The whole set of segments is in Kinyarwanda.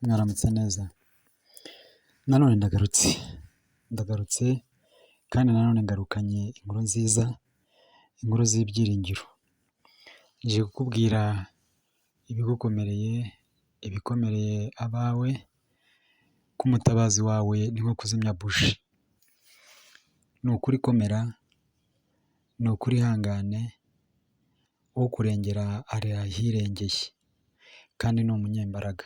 Mwaramutse neza, nanone ndagarutse, ndagarutse kandi nanone ngarukanye inkuru nziza, inkuru z'ibyiringiro, nje kukubwira ibigukomereye, ibikomereye abawe, ko umutabazi wawe ni nko kuzimya buji, ni ukuri komera, ni ukuri ihangane, ukurengera ari ahirengeye kandi ni umunyembaraga.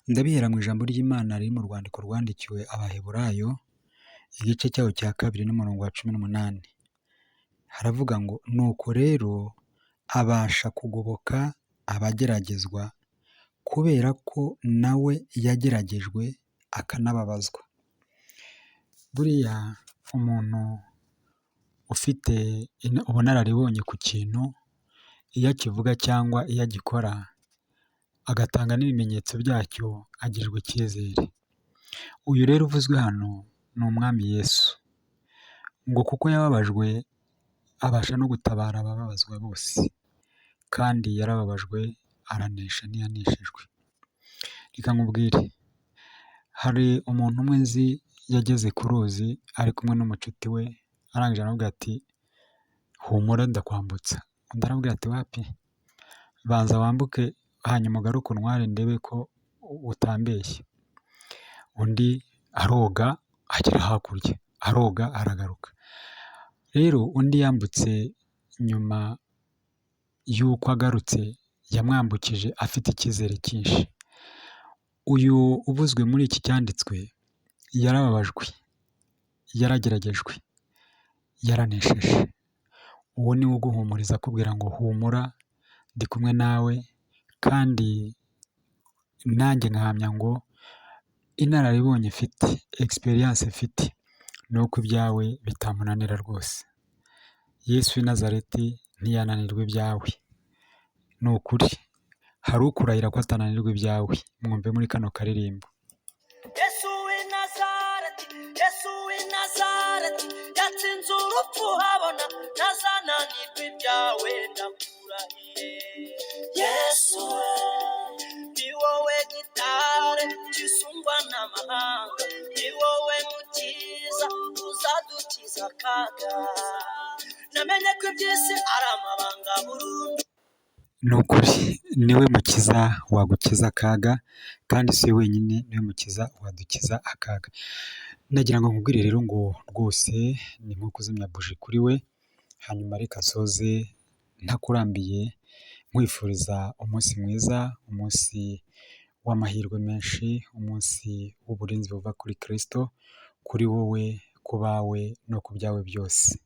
Ndabihera mu ijambo ry'Imana riri mu rwandiko rwandikiwe Abaheburayo, igice cyaho cya 2 n'umurongo wa 18. Haravuga ngo nuko rero abasha kugoboka abageragezwa kubera ko nawe yageragejwe akanababazwa. Buriya umuntu ufite ubunararibonye ku kintu, iyo akivuga cyangwa iyo agikora, agatanga n'ibimenyetso byacyo, agirirwa icyizere. Uyu rero uvuzwe hano ni Umwami Yesu, ngo kuko yababajwe abasha no gutabara abababazwa bose, kandi yarababajwe aranesha ntiyaneshejwe. Reka nkubwire, hari umuntu umwe nzi yageze ku ruzi ari kumwe n'umucuti we, arangije aramubwira ati humura ndakwambutsa, undi aramubwira ati wapi, banza wambuke hanyuma ugaruke untware ndebe ko utambeshya. Undi aroga agera hakurya, aroga aragaruka. Rero undi yambutse nyuma y'uko agarutse, yamwambukije afite icyizere cyinshi. Uyu uvuzwe muri iki cyanditswe yarababajwe, yarageragejwe, yaranesheje. Uwo niwe uguhumuriza akubwira ngo humura ndi kumwe nawe, kandi nanjye nkahamya ngo inararibonye mfite, experience mfite, ni uko ibyawe bitamunanira rwose. Yesu w'i Nazareti ntiyananirwa ibyawe. Ni ukuri hari ukurahira ko atananirwa ibyawe, mwumve muri kano karirimbo. Yesu w'i Nazareti, Yesu w'i Nazareti, yatsinze urupfu habona, ntazananirwa ibyawe ndakurahiye. Yesu we, ni wowe gitare gisungwa n'amahanga, ni wowe mukiza uzadukiza akaga. Namenye ko iby'isi ari amabanga burundu. Ni ukuri niwe mukiza wagukiza akaga, kandi si we wenyine, niwe mukiza wadukiza akaga. Nagira ngo nkubwire rero ngo rwose ni nko kuzimya buji kuri we, hanyuma reka nsoze ntakurambiye, nkwifuriza umunsi mwiza, umunsi w'amahirwe menshi, umunsi w'uburinzi buva kuri Kristo, kuri wowe, ku bawe no ku byawe byose.